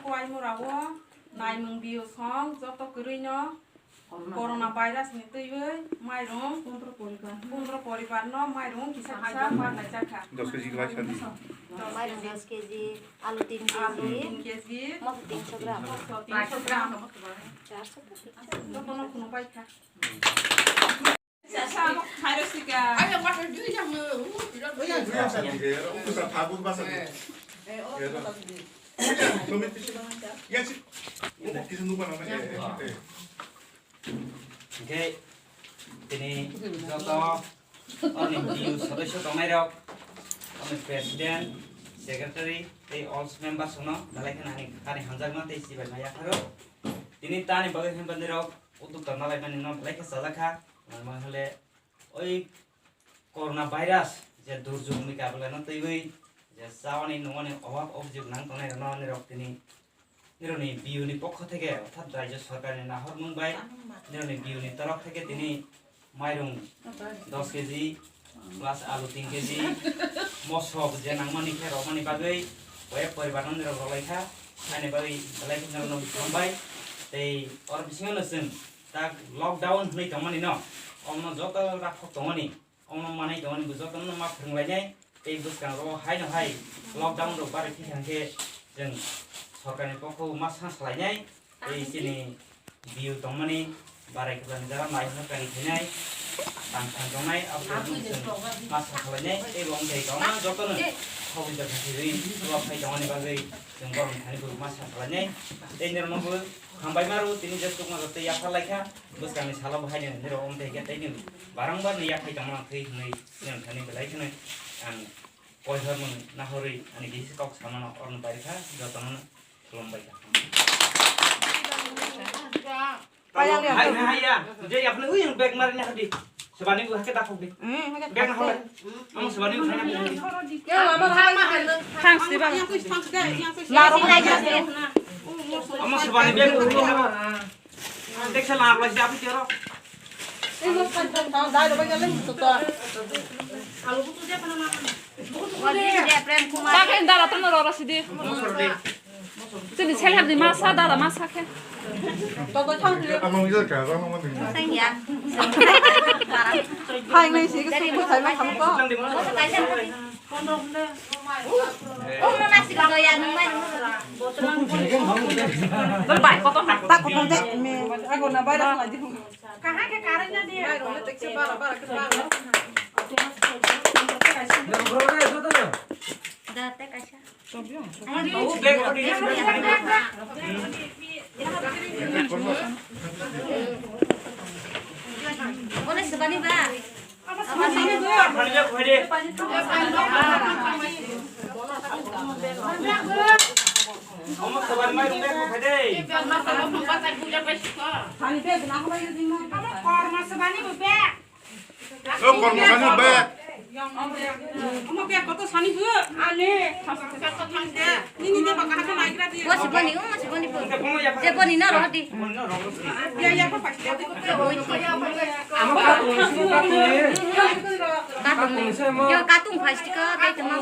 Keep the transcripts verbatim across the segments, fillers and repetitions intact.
Waimura o naimung biyo song joto kwrwi no corona virus ni twiwi mairung pondro poribar no mairung kisa kisa barlai jakha. Dos kg glass ani. Mairung dos kg, alu tin kg, tin kg, moso tinso gram. Moso tinso gram. Joto no khunu bai kha. Hingke tini joto orni biu sodosyo tongnairok, orni president, secretary tei all members rokno belai kheno ani, ani hamjakma tei chibai ma yapharo. Tini tani bagwi himba nirok uddokta nalaimani no belai khe chajakha, nangma hwnle oi corona virus je durjok ni kabulano twiwi je chawani nungmani obab objek nang tongnai rokno nirok tini nirokni biu ni pokho theke orthat rajyo sorkar ni nahormung bai nirokni biu ni torok theke tini mairung dos kg plus alu tin kg mosok je nangmani khe rwmani bagwi koyek poribar no nirok rwlaikha ani bagwi belai khe nirokno hambai tei oro bisingo no chwng tak lockdown hwnwi tongmani no omono joto rakhok tongmani. Omo manai tongmani bo jotono ma phwrwnglainai tei bwskango haino hai lockdown rok barwi thwikha hwnkhe chwng sorkarni pokho ma sa salainai tei chini biu tongmani barai kwplani jaga mai hwnwi kari khainai tang thang tongnai abo chwng ma sa salainai tei bo wngthai kwbangma jotono khobwi tongthai rwi phai tongmani bagwi chwng borokni thani bo ma sa salainai tei norokno bo hambai maro tini je chukma rok tei yaphar laikha. Bwskangni salo bo haino nini rok wng tei khe tei nini barang barni yaphai tongmano thwi hwnwi nini thani belai kheno ang poisa mung nahorwi ani kisa kok samano oroni barikha jotono khulumbaikha. Hai hai ya je yaphne ui ang bag mari nahordi sebani bu hake dakhok di bag nahordi. Amo sebani bu hake dakhok di. Thang sidi bang. Laro hai ya. Amo sebani bag nahordi. Deksa lana plastic api tiaro. Dai lo bai gale to to. Alu butu je pana mama. Wadi je Prem Kumar. Ta khen dara tan ro ro sidi. Chini sel hab di masa dara masa khe. To to thang. Amang je ka ba mama ni. Sang ya. Hai nai si ke su sai ma kham ko. Dol bai kotor na. Ta kotor de me. Ago na bai ra di. Kaha ke karai na dia. Bai ro te ke bara bara ke bara. Da te kaisa. Bole sebani ba. Omo bag koto sani bu? Ani. Nini de baka hake naigra di. Bo si boni, omo si boni bo. Je boni na roh di. Ya ya pa pasti. Katung ni. Yo katung pasti ka dai tama.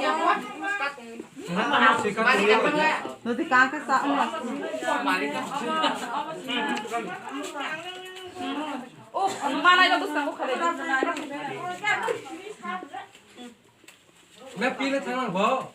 Nodi kaka sa. Oh, mana itu tuh sanggup kali. Na pila thang bo?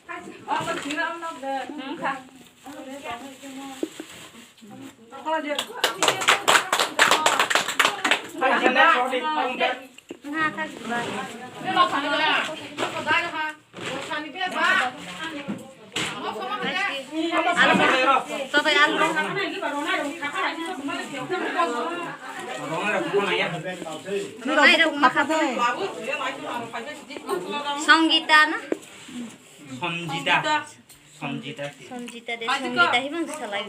Songita na? Sonjita. Sonjita. Sonjita de, Sonjita himang salai.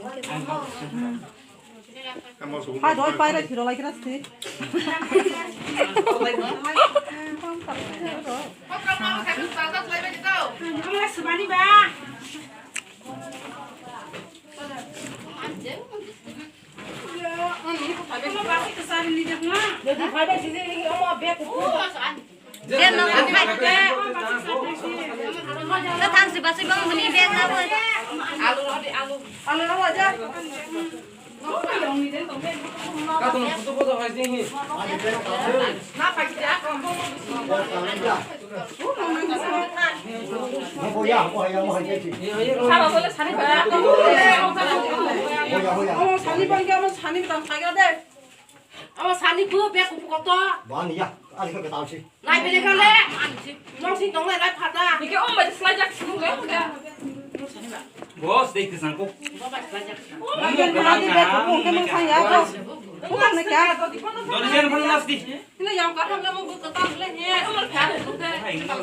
Ha doi paira thiro lai kena sti. Thang si basui bang bini bag na bo. Alu rodi, alu. Alu rodi aja. Katung photo photo hai sini. Saba bole sani ba. Sani bang kamo sani bang khaga de. Abo sani bu be kupu koto. Bani ya, ali ko ketaw si. Nai bele kale. Nong si tong lai phata. Nike om ba slajak sini le. Boss, dei kisang ko. Nai bele kale be kupu ke mang sang ya ko. Kupu ne kya? Doni jen phone nas di. Ina yang ka thang le mo bu ka ta le he. Om ka. Hai, no.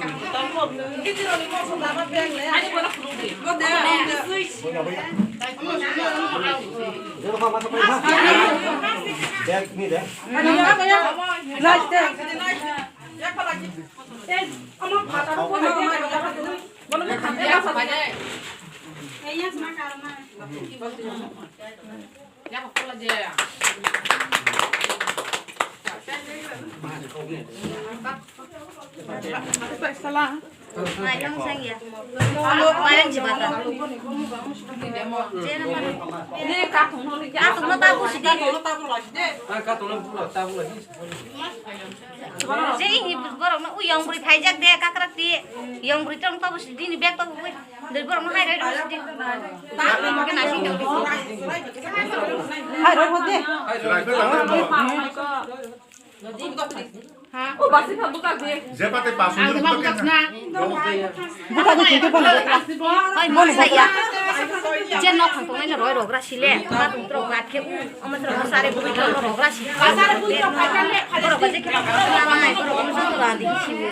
Ki ti ro ni mo so da ba be le. Ani bo na khulu di. Bo de. Bo de. Nai, tong sang ya. Alo, bayang jibata. Jena mana? Katung no tabu sidi. Je ini borok no uyang beri phaijak de, kakrak ti. Yang beri tong tabu sidi ni bag tabu bui. Dari borok no hai rai dong sidi. Hai rai hode. Ha? O basi kha buka de. Jepate pasu. Ang de ma buka na. Buka de kintu bono. Oi, mo sa ya. Je nok thang tongnai roi rogra sile. Ma tung tro gat khe u. Ama tro sare bui tro rogra sile. Sare bui tro kha le. Borok ba je khe na nai borok mo sa randi sile.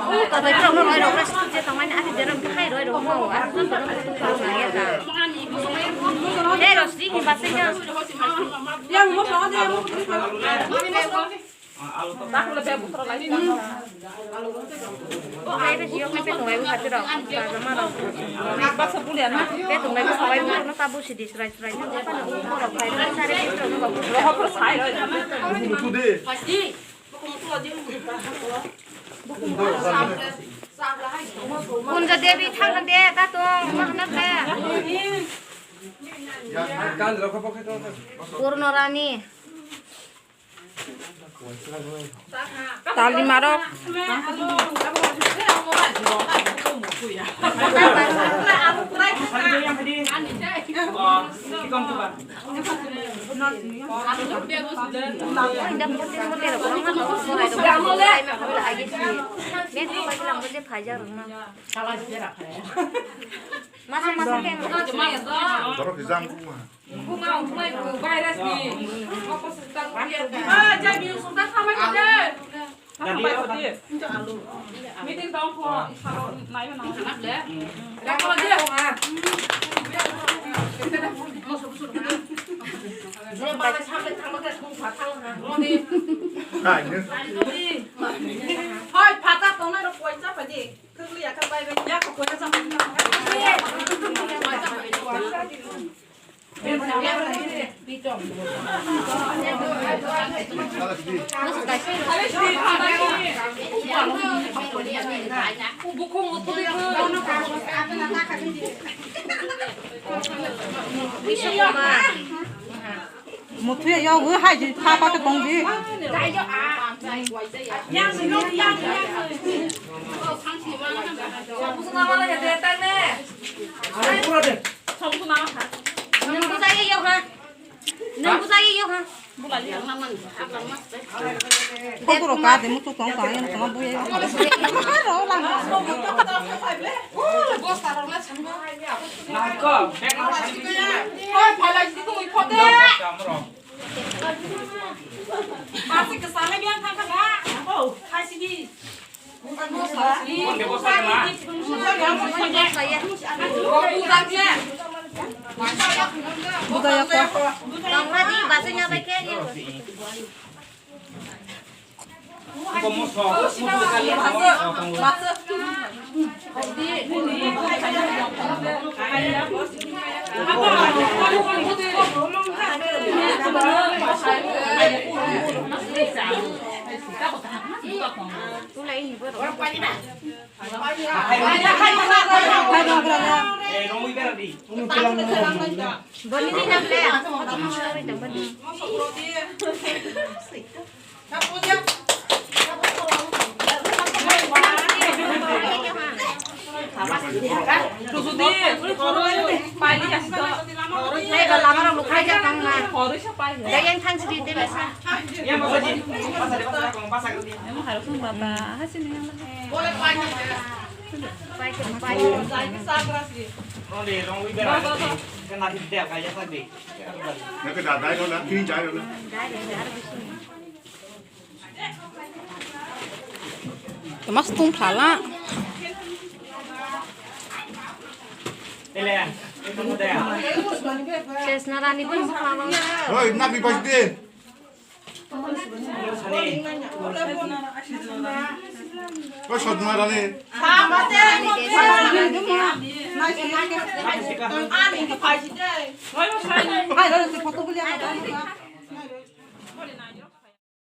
U ta bai tro roi rogra sile je tongnai ati je rom khai roi rog mo. Ati tro roi rog mo. He ro sri hi basi ya. Kunja Devi thangna de, ta tong, ma hwnna khe. Purno Rani. Tali marok. Masa masa keng. Borok kijang kuma. Meeting tong kho, isalo naiyo na. Hoi, phatha tongnai rok poisa padi. Thukli yakha bai bai yakha poisa cham. Muthwi ya, wi hai ji, pha pa ke tong di. Nang buja ye yo ha. Nang buja ye yo ha. Kokoro ka de mutu tong tong yang tong bu ye. Ro lang. Oi, phalai si ko iphote. Pasi ke sana biang thang kha ba. Oh, khai si di. Mas tung phala. Chesna rani pun bukha. Oi, napi pasti. Oi, sotna rani. Ani phaisi dai. Ani photo buli.